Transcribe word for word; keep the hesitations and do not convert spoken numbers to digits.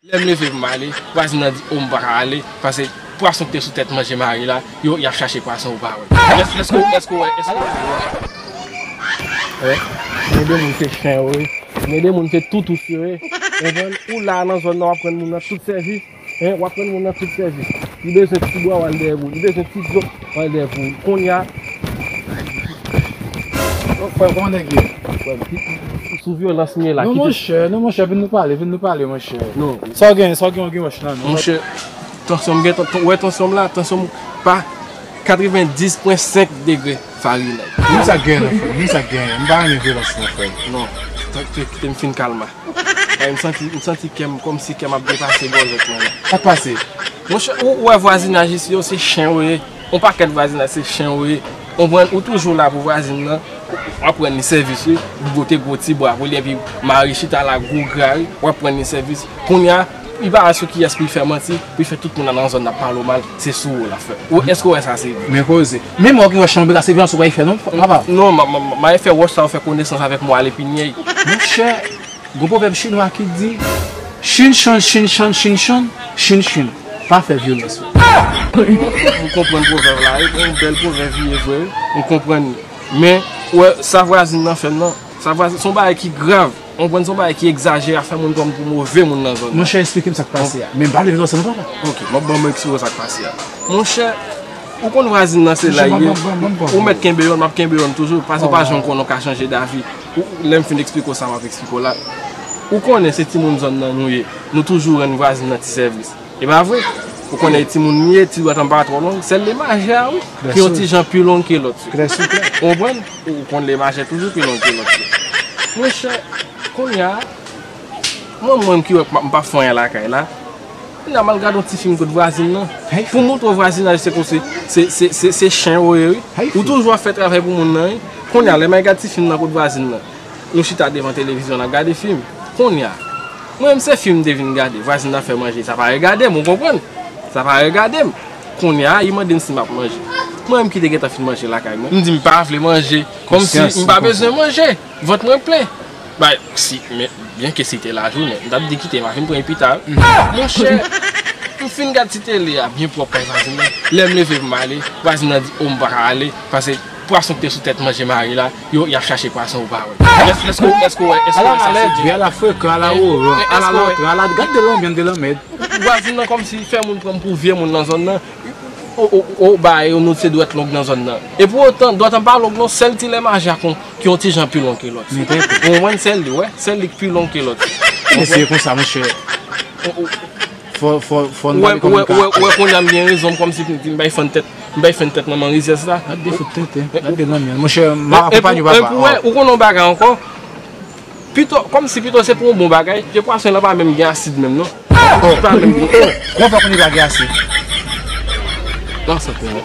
Lè m leve pou m ale, vwazin nan di, "O, m pa ka ale, paske pwason ki te sou tèt manje mari la, yo, y ap chache pwason, ou pa wè." Èske, èske, èske w wè, èske w wè? Wi. Men de moun se chen yo ye. Men de moun se toutou yo ye. Konprann? Ou la nan zòn nan, w ap rann moun nan tout sèvis. Hein, w ap rann moun nan tout sèvis. Li bezwen ti bwa, w al dèyè pou li. Li bezwen ti dlo, w al dèyè pou li. Kounye a, Frè, kòman nèg ye? Frè, sou vyolans m ye la. Non, monchè, non, monchè, vin nou pale, vin nou pale, monchè. Non. Sa w gen, sa w gen, w gen wòch nan men w. Monchè, tansyon m gen, tan-, tan-, wè tansyon m la, tansyon m pa katrevendis pwen senk degre Fahrenheit. Menm sa k genyen nan frè, menm sa k genyen. M pa renmen vyolans non frè. Non, tan-, kite m fin kalma. Ay, m santi, m santi kè m, kòmsi kè m ap depase gòjèt mwen la. Sa k pase? Monchè, ou, ou wè vwazinaj isi yo, se chen yo ye. On pakèt vwazinaj, se chen yo ye. Konprann, ou toujou la pou vwazin nan, w ap rann li sèvis, wi. Li pote gwo ti bwa pou li, epi mari chita la, gwo gra, wi. W ap rann li sèvis. Kounye a, li pa wè sou kiyès pou li fè manti, pou li fè tout moun nan zòn nan pale w mal, se sou ou l ap fè. Ou, èske w wè sa se vre? Men koze. Menm wè ki wè chen yo, se vyolans ou pral fè, non, papa? Non, m, m, m, m al fè wòch sa, ou fè konesans avèk mwa lepinyèy. Monchè, Gon pwovèb chinwa ki di, "Chin chon, chin chon, chin chon, chin chin." Pa fè vyolans. M konprann pwovèb la, wi, yon bèl pwovèb li ye vre, wi. M konprann. Men, ou wè, sa vwazin nan fè m nan, sa vwazin, se yon bagay ki grav. Ou konprann, se yon bagay ki egzajere, ap fè moun pran m pou move moun nan zòn nan. Monchè, eksplike m sa k pase a. Men m pa vle vin nan sa non, papa. Ok, m ap ban m eksplike w sa k pase a. Monchè, ou konn vwazin nan se la l ye. Ou mèt kenbe yonn, m ap kenbe yonn toujou, paske ou pa janm konnen w ka chanje davi. Ou, lè m fin eksplike w sa m ap eksplike w la, ou konnen se timoun zòn nan nou ye. Nou toujou rann vwazin nan ti sèvis. E pa vre? Ou konnen e timoun li ye, ti dwèt an pa twò long, sèl lemajè a, wi, ki yon ti jan pi long ke lòt yo. Ou konprann? Ou konn lemajè toujou pi long ke lòt yo. Monchè, kounye a, mwen menm ki wè m p ap fè anyen lakay la, Kounye a m al gade yon ti fim kot vwazin nan. Pou m montre w vwazinaj se konsi, se, se, se, se chen yo ye, wi. Ou toujou ap fè travay pou moun nan, wi. Kounye a, lè m al gade ti fim nan kot vwazin nan, nou chita devan televizyon n ap gade fim. Kounye a, mwen menm se fim m te vin gade, vwazin nan fè manje, sa pa regade m, ou konprann? Sa pa regade m. Kounye a, li mande m si m ap manje. Mwen menm ki te gentan fin manje lakay mwen, m di m pa vle manje, kòmsi m pa bezwen manje, vant mwen plen. Bay, si, men, byenke si te lajounen, m t ap di kite, m a vin pran li pita, wi. Monchè, m fin gad ti tele a, byen pwòp kay vwazin nan. Lè m leve pou m ale, vwazin nan di, "O, m pa ka ale, paske pwason ki te sou tèt manje mari la, yo, y ap chache pwason, ou pa wè." Èske, èske, èske w wè, èske w wè sa se vre? Ala frekan, ala oran, ala lantran, ala, gad de lanmèd, de lanmèd. Vwazin nan kòmsi fè moun pran m pou vye moun nan zòn nan. O, o, o, ba yo, nou se dwèt long nan zòn nan. E pou otan, dwèt an pa long non, sèl ti lemajè a kon, ki yon ti jan pi long ke lòt. Ou konprann, sèl li, wè, sèl li k pi long ke lòt. Men se konsa, monchè. Fò, fò, fò n pale kòm yon karakta. Ou wè, ou wè, ou wè, kounye a m gen rezon, m kòmsi m bay fann tèt, m bay fann tèt manman rizèz la. Gad de fout tenten, gad de lanmèd. Monchè, m ap akonpanye papa. Ou konnen yon bagay ankò? Pito, kòmsi pito se pou yon bon bagay, ke pwason lan pa menm gen asid menm non. Oh, oh, oh, kòman fè konnen pa gen asid? Nan sante non.